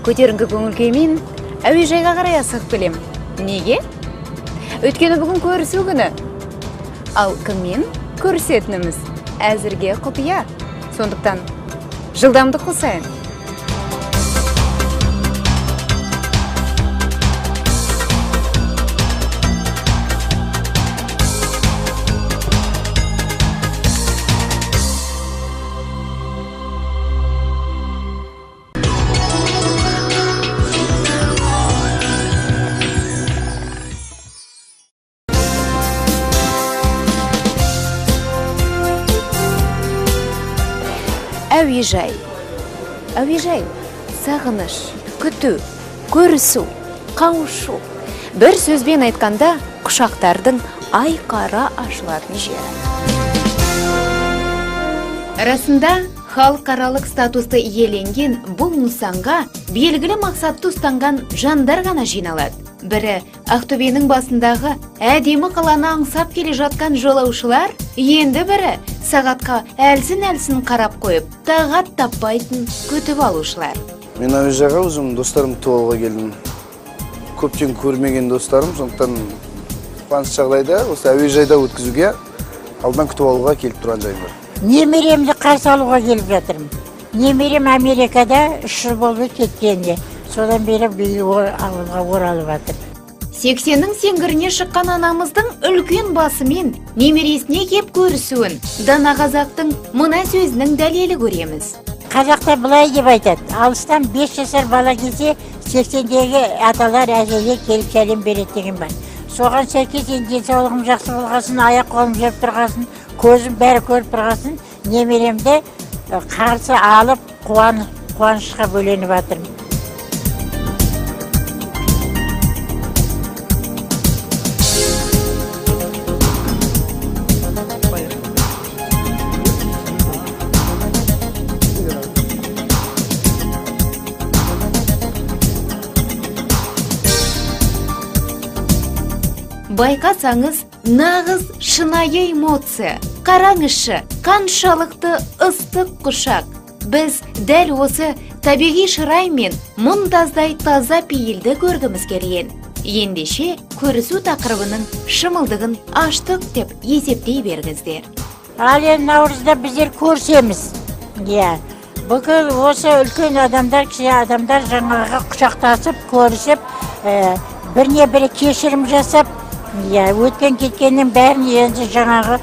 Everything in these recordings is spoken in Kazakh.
Көтеріңкі көңіл күймен әуежайға қарай асығып келем. Неге? Өйткені бүгін көрісу күні. Ал кіммен көрісетініміз әзірге құпия. Сондықтан жылдамдық қосайын. Әуежай. Әуежай, сағыныш, күту, көрісу, қауышу. Бір сөзбен айтқанда, құшақтардың айқара ашылатын жері. Расында, халықаралық статусты иеленген бұл нысанға белгілі мақсатты ұстанған жандар ғана жиналады. Бірі Ақтөбенің басындағы әдемі қаланы аңсап келе жатқан жолаушылар, енді бірі сағатқа әлсін-әлсін қарап қойып, тағат таппайтын күтіп алушылар. Мен әуежайға өзім достарым күтіп алуға келдім. Көптен көрмеген достарым, сондықтан қуанышты жағдайда осы әуежайда өткізуге алдынан күтіп алуға келіп тұрған жайым бар. Немеремді қарсы алуға келіп жатырмын. Немерем Америкада 3 жыл болды кеткенде. Содан бері биыл ауылға оралып жатыр. 80-нің сеңгіріне шыққан анамыздың үлкен басымен немересіне кеп көрісуін дана қазақтың мына сөзінің дәлелі көреміз. Қазақта былай деп айтады: алыстан 5 жасар бала келсе, 80-дегі аталар, әжелер келіп сәлем береді деген бар. Соған сәйкес енді денсаулығым жақсы болғасын, аяқ қолым жүріп тұрғасын, көзім бәрі көріп тұрғасын, немеремді қарсы алып қуанышқа бөленіп жатырмын. Байқасаңыз, нағыз шынайы эмоция. Қараңызшы, қаншалықты ыстық құшақ. Біз дәл осы табиғи шырай мен мұнтаздай таза пейілді көргіміз келген. Ендеше, көрісу тақырыбының шымылдығын аштық деп есептей бергіздер. Ал енді наурызда біздер көрісеміз. Иә, бүкіл осы үлкен адамдар, кіші адамдар жаңағы құшақтасып, көрісіп, біріне бірі кешірім жасап, иә, өткен кеткеннің бәрін енді жаңағы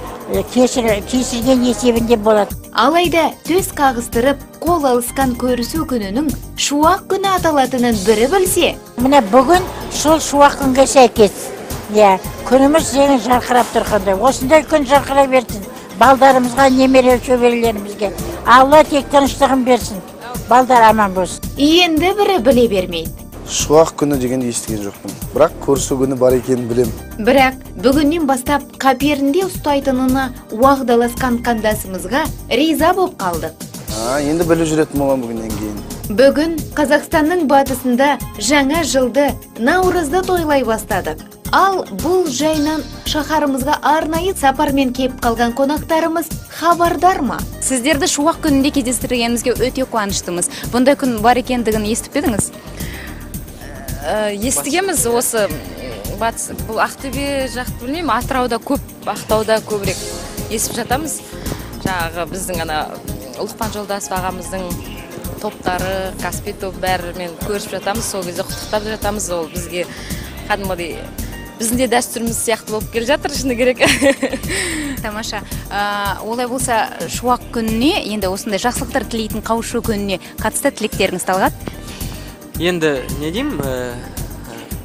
кешірген есебінде болады. Алайда төс қағыстырып, қол алысқан көрісу күнінің шуақ күні аталатынын бірі білсе. Міне бүгін сол шуақ күнге сәйкес. Иә, күніміз жеңіл жарқырап тұрғандай. Осындай күн жарқырай берсін балдарымызға, немере шөберелерімізге. Алла тек тыныштығын берсін. Балдар аман болсын. Енді бірі біле бермейді. Шуақ күні дегенді естіген жоқпын. Бірақ көрісу күні бар екенін білем. Бірақ бүгіннен бастап қаперінде ұстайтынына уағдаласқан қандасымызға риза боп қалдық. Енді біліп жүретін боламын бүгіннен кейін. Бүгін Қазақстанның батысында жаңа жылды, наурызды тойлай бастадық. Ал бұл жайынан шаһарымызға арнайы сапармен кеп қалған қонақтарымыз хабардар ма? Сіздерді шуақ күнінде кездестіргенімізге өте қуаныштымыз. Бұндай күн бар екендігін естіп пе едіңіз? Естігенбіз осы батыс, бұл Ақтөбе жақты білмеймін, Атырауда көп, Ақтауда көбірек естіп жатамыз. Жаңағы біздің ана Ұлықпан Жолдасов ағамыздың топтары, Каспий топ бәрімен көрісіп жатамыз, сол кезде құттықтап жатамыз. Ол бізге кәдімгідей біздің де дәстүріміз сияқты болып келе жатыр, шыны керек. Тамаша. Олай болса, шуақ күніне, енді осындай жақсылықтар тілейтін қауышу күніне қатысты тілектеріңіз, Талғат? Енді не деймін,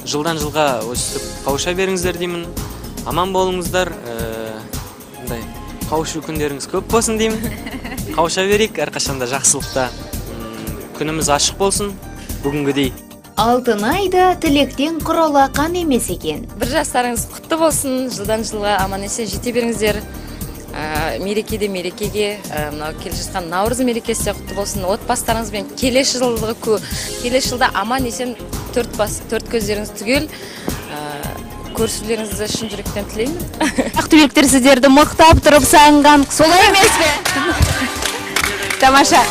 жылдан жылға өстіп қауыша беріңіздер деймін. Аман болыңыздар, мындай қауышу күндеріңіз көп болсын деймін. Қауыша берейік әрқашанда жақсылықта. Күніміз ашық болсын бүгінгідей. Алтынай да тілектен құралақан емес екен. Бір жастарыңыз құтты болсын, жылдан жылға аман есен жете беріңіздер. Мерекеде мерекеге, мынау келе жатқан наурыз мерекесі құтты болсын. Отбасыларыңызбен келесі жылда аман есен төрт бас, төрт көздеріңіз түгел, көрісулеріңізді шын жүректен тілеймін. Ақтөбеліктер сіздерді мықтап тұрып сағынған, солай емес пе? Тамаша.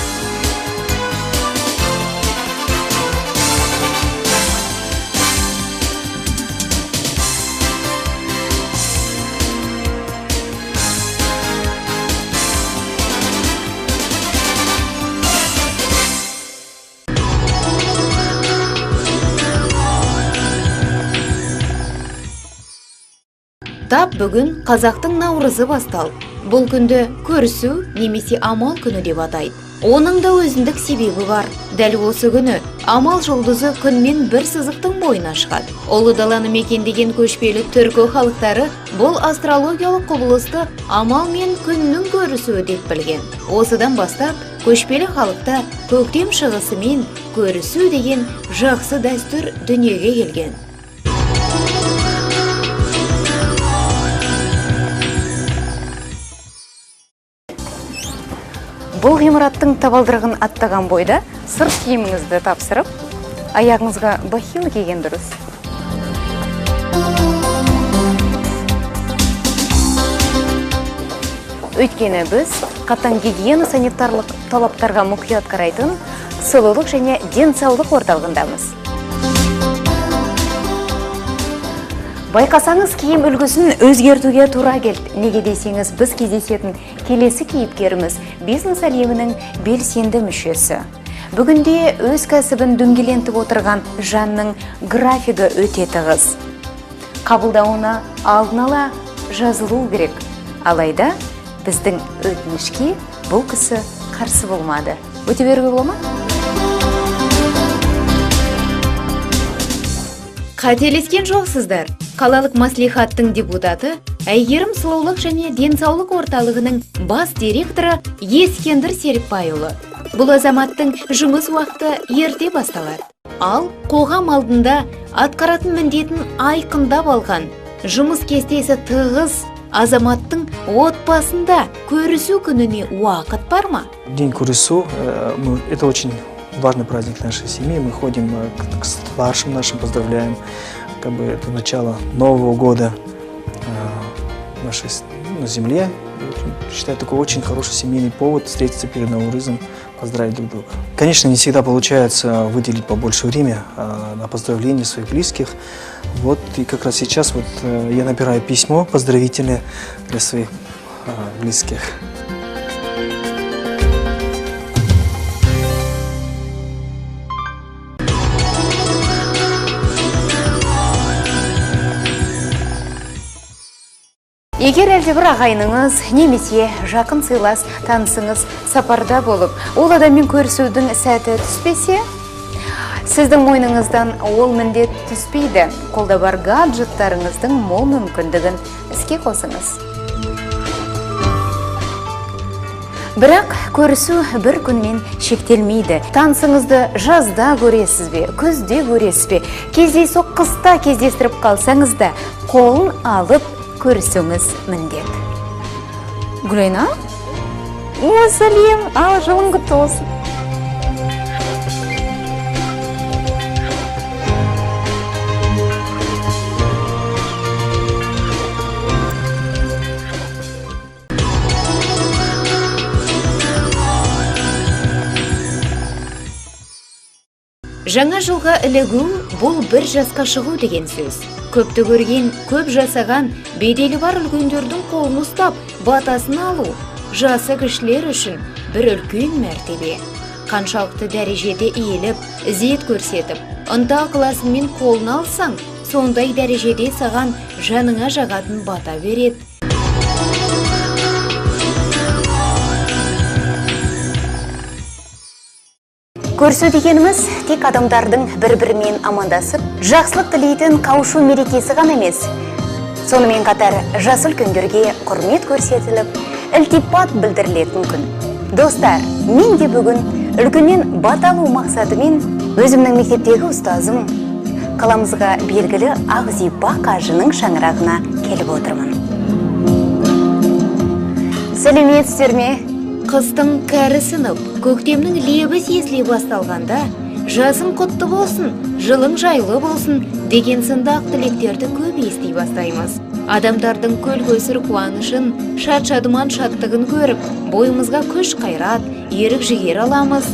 Тап бүгін қазақтың наурызы басталды. Бұл күнді көрісу немесе амал күні деп атайды. Оның да өзіндік себебі бар. Дәл осы күні амал жұлдызы күнмен бір сызықтың бойына шығады. Ұлы даланы мекендеген көшпелі түркі халықтары бұл астрологиялық құбылысты амал мен күннің көрісуі деп білген. Осыдан бастап көшпелі халықта көктем шығысымен көрісу деген жақсы дәстүр дүниеге келген. Бұл ғимараттың табалдырығын аттаған бойда сырт киіміңізді тапсырып, аяғыңызға бахил киген дұрыс. Өйткені біз қатаң гигиена санитарлық талаптарға мұқият қарайтын сұлулық және денсаулық орталығындамыз. Байқасаңыз, киім үлгісін өзгертуге тура келді. Неге десеңіз, біз кездесетін келесі кейіпкеріміз бизнес әлемінің белсенді мүшесі. Бүгінде өз кәсібін дөңгелентіп отырған жанның графигі өте тығыз. Қабылдауына алдын ала жазылу керек. Алайда біздің өтінішке бұл кісі қарсы болмады. Өте беруге бола ма? Қателескен жоқсыздар. Қалалық мәслихаттың депутаты, Әйгерім сұлулық және денсаулық орталығының бас директоры Ескендір Серікбайұлы. Бұл азаматтың жұмыс уақыты ерте басталады. Ал қоғам алдында атқаратын міндетін айқындап алған, жұмыс кестесі тығыз азаматтың отбасында көрісу күніне уақыт бар ма? День көрісу, это очень важный праздник нашей семьи. Мы ходим к старшим нашим, поздравляем. Как бы это начало Нового года нашей, на земле. Считаю, такой очень хороший семейный повод встретиться перед Наурызом, поздравить друг друга. Конечно, не всегда получается выделить побольше время на поздравления своих близких. Вот и как раз сейчас вот, я набираю письмо поздравительное для своих близких. Егер әлдебір ағайыныңыз немесе жақын сыйлас танысыңыз сапарда болып, ол адаммен көрісудің сәті түспесе, сіздің мойныңыздан ол міндет түспейді. Қолда бар гаджеттарыңыздың мол мүмкіндігін іске қосыңыз. Бірақ көрісу бір күнмен шектелмейді. Танысыңызды жазда көресіз бе, күзде көресіз бе, кездейсоқ қыста кездестіріп қалсаңыз да, қолын алып көрісуіңіз міндет. Гүлайна? О, сәлем! Ал, жылың құтты болсын. Жаңа жылға ілігу бұл бір жасқа шығу деген сөз. Көпті көрген, көп жасаған, беделі бар үлкендердің қолын ұстап, батасын алу жасы кішілер үшін бір үлкен мәртебе. Қаншалықты дәрежеде иіліп, ізет көрсетіп, ынта ықыласымен қолын алсаң, сондай дәрежеде саған жаныңа жағатын бата береді. Көрісу дегеніміз тек адамдардың бір-бірімен амандасып, жақсылық тілейтін қауышу мерекесі ғана емес. Сонымен қатар жас үлкендерге құрмет көрсетіліп, ілтипат білдірілетін күн. Достар, мен де бүгін үлкеннен бата алу мақсатымен өзімнің мектептегі ұстазым, қаламызға белгілі Ақзипа қажының шаңырағына келіп отырмын. Сәлеметсіздер ме? Қыстың кәрі сынып, көктемнің лебі сезіле басталғанда, жасың құтты болсын, жылың жайлы болсын деген сынды ақ тілектерді көп ести бастаймыз. Адамдардың көл көсір қуанышын, шат-шадыман шаттығын көріп, бойымызға күш қайрат, ерік жігер аламыз.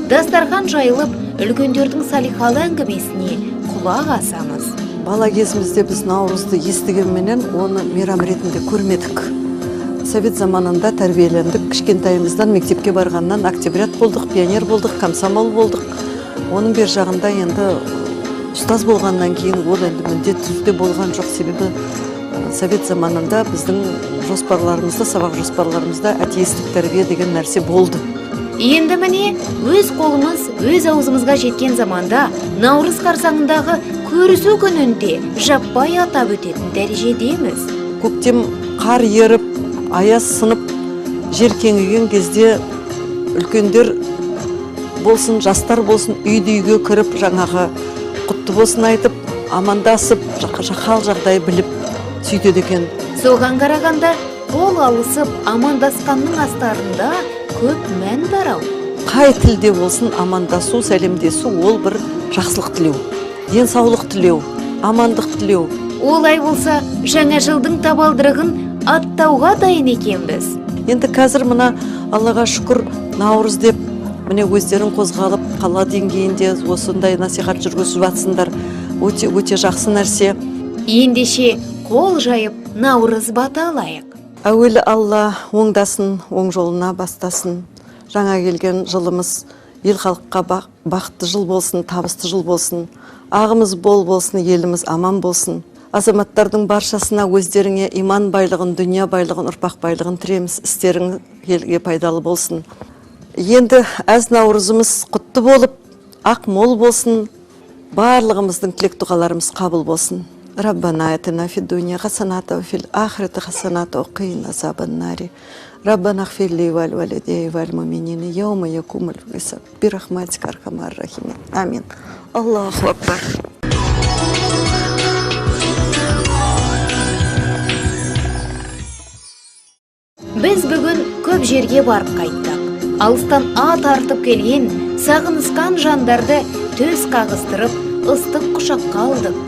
Дастархан жайылып, үлкендердің салиқалы әңгімесіне құлақ асамыз. Бала кезімізде біз наурызды естігенменен оны мейрам ретінде көрмедік. Совет заманында тәрбиелендік, кішкентайымыздан мектепке барғаннан октябрят болдық, пионер болдық, комсомол болдық. Оның бер жағында енді ұстаз болғаннан кейін ол енді міндетті түрде болған жоқ, себебі Совет заманында біздің жоспарларымызда, сабақ жоспарларымызда атеистік тәрбие деген нәрсе болды. Енді міне, өз қолымыз өз аузымызға жеткен заманда наурыз қарсаңындағы көрісу күнінде жаппай атап өтетін дәрежедеміз. Көктем қар еріп, аяз сынып, жер кеңіген кезде үлкендер болсын, жастар болсын, үйді үйге кіріп, жаңағы құтты болсын айтып, амандасып, хал жағдай біліп сөйтеді екен. Соған қарағанда қол алысып амандасқанның астарында көп мән бар ау. Қай тілде болсын амандасу, сәлемдесу ол бір жақсылық тілеу, денсаулық тілеу, амандық тілеу. Олай болса, жаңа жылдың табалдырығын аттауға дайын екенбіз. Енді қазір мына Аллаға шүкір, наурыз деп міне өздерің қозғалып, қала деңгейінде осындай насихат жүргізіп жатсыңдар. Өте өте жақсы нәрсе. Ендеше қол жайып наурыз бата алайық. Әуелі Алла оңдасын, оң жолына бастасын. Жаңа келген жылымыз ел халыққа бақытты жыл болсын, табысты жыл болсын. Ағымыз бол болсын, еліміз аман болсын. Азаматтардың баршасына өздеріңе иман байлығын, дүние байлығын, ұрпақ байлығын тілейміз. Істерің елге пайдалы болсын. Енді әз наурызымыз құтты болып, ақ мол болсын. Барлығымыздың тілек дұғаларымыз қабыл болсын. Раббана атина фид дунья хасаната ва фил ахирати хасаната ва қина азабан нари. Раббана ғфир ли ва ли валидайя ва лил муминина яума якумул хисаб. Би рахматика архамар рахимин. Амин. Аллаху акбар. Біз бүгін көп жерге барып қайттық. Алыстан ат артып келген, сағынысқан жандарды төс қағыстырып, ыстық құшаққа алдық.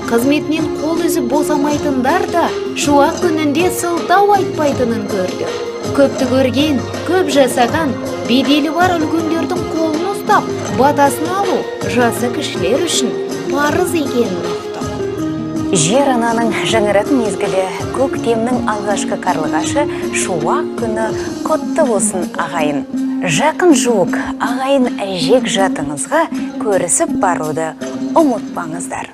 Қызметінен қол үзіп босамайтындар да шуақ күнінде сылтау айтпайтынын көрдік. Көпті көрген, көп жасаған, беделі бар үлкендердің қолын ұстап, батасын алу жасы кішілер үшін парыз екенін ұқтық. Жер ананың жаңаратын мезгілі, көктемнің алғашқы қарлығашы шуақ күні құтты болсын, ағайын. Жақын жуық ағайын жек жатыңызға көрісіп баруды ұмытпаңыздар.